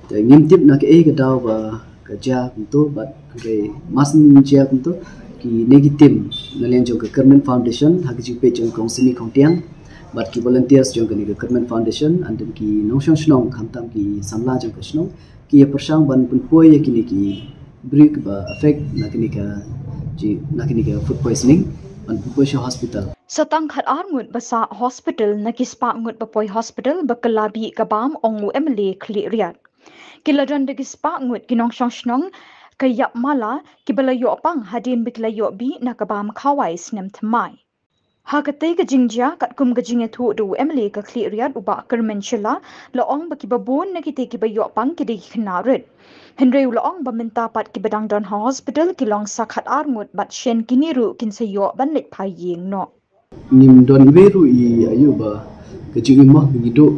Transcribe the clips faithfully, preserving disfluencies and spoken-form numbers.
Te ngim tip na kaei ka daw ba ka jia kumto, bad hynrei mar shu jia kumto, kine ki team na liang jong ka Kyrmen Foundation ha ka jingpeit jong ka Kong Simi Khongtiang bad ki volunteers jong kane ka Kyrmen Foundation, and then ki nongshong shnong, khamtam ki samla jong ka shnong, ki ïa pyrshang ban pynpoi ïa kine ki briew kiba affect na kane ka ji, na kane ka food poisoning, ban pynpoi sha hospital. Sa tang khat ar ngut ba sah hospital na ki spah ngut ba poi hospital ba kylla bih ka bam, ong u M L A Khliehriat. Ki la don da ki spah ngut ki nongshong shnong ka Yapmala kiba la ïoh pang hadien ba ki la ïoh bih na ka bam khawai snem thymmai. Ha katei ka jingjia, katkum ka jingïathuh da u M L A ka Khliehriat, u Bah Kyrmen Shylla, la ong ba kiba bun na kitei kiba ïoh pang ki dei ki khynnah rit. Hynrei u la ong ba mynta pat kiba dang don ha hospital ki long sa khat ar ngut bad shen kine ruh kin sa ïoh ban leit phai ïing noh. Ngim don iwei ruh i ïa u ba ka jingim mo ngi duh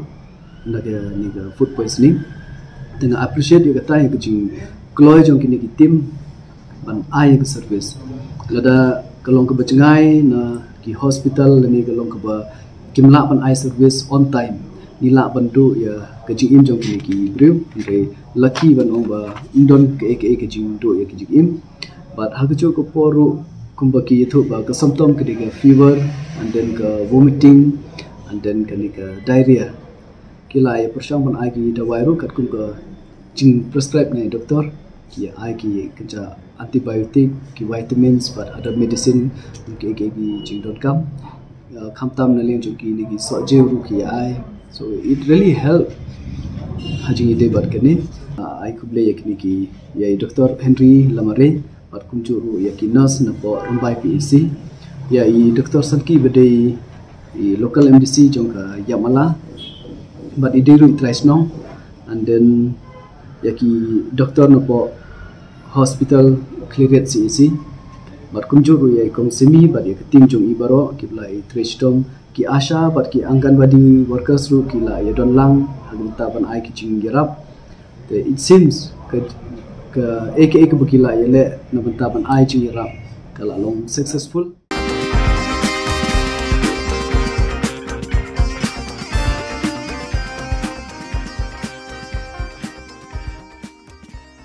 na kane ka food poisoning. Te nga appreciate ïa kata, ïa ka jingkloi jong kine ki team ban ai ïa ka service. Lada ka long kaba jngai na ki hospital lane ka long kaba kim lah ban ai service on time, ngi lah ban duh ïa ka jingim jong kine ki briew. Hynrei lucky ban ong ba ym don kaei kaei ka jingduh ïa ka jingim. Bad ha kajuh ka por ruh kumba ki ïathuh ba ka symptom ka dei ka fever, and then ka vomiting, and then kane ka diarrhea. Ki la ïa pyrshang ban ai ki dawai ruh katkum ka jing prescribe na i doktor. Ki ïa ai ki kynja antibiotic, ki vitamins bad other medicine, ki ki ki jingdonkam. Uh, khamtam na liang jong kine ki soh jew ruh ki ïa ai. So it really help ha jingïadei bad kane. Uh, ai khublei ïa kine ki, ïa i doktor Henry Lamare bad kumjuh ruh ïa ki nurse napoh Rymbai P H C, ïa i doktor Sanki ba dei i local M D C jong ka Yapmala bad i dei ruh i trai shnong, and then ïa ki doktor napoh hospital Khliehriat C H C, bad kumjuh ruh ïa i Kong Simi bad ïa ka team jong i baroh kiba la ïa trei shitom, ki ASHA bad ki Anganwadi workers ruh ki la ïa don lang ha ka bynta ban ai ki jingïarap. Te it seems ka, kaei kaei kaba ki la ïa leh na bynta ban ai jingïarap ka la long successful.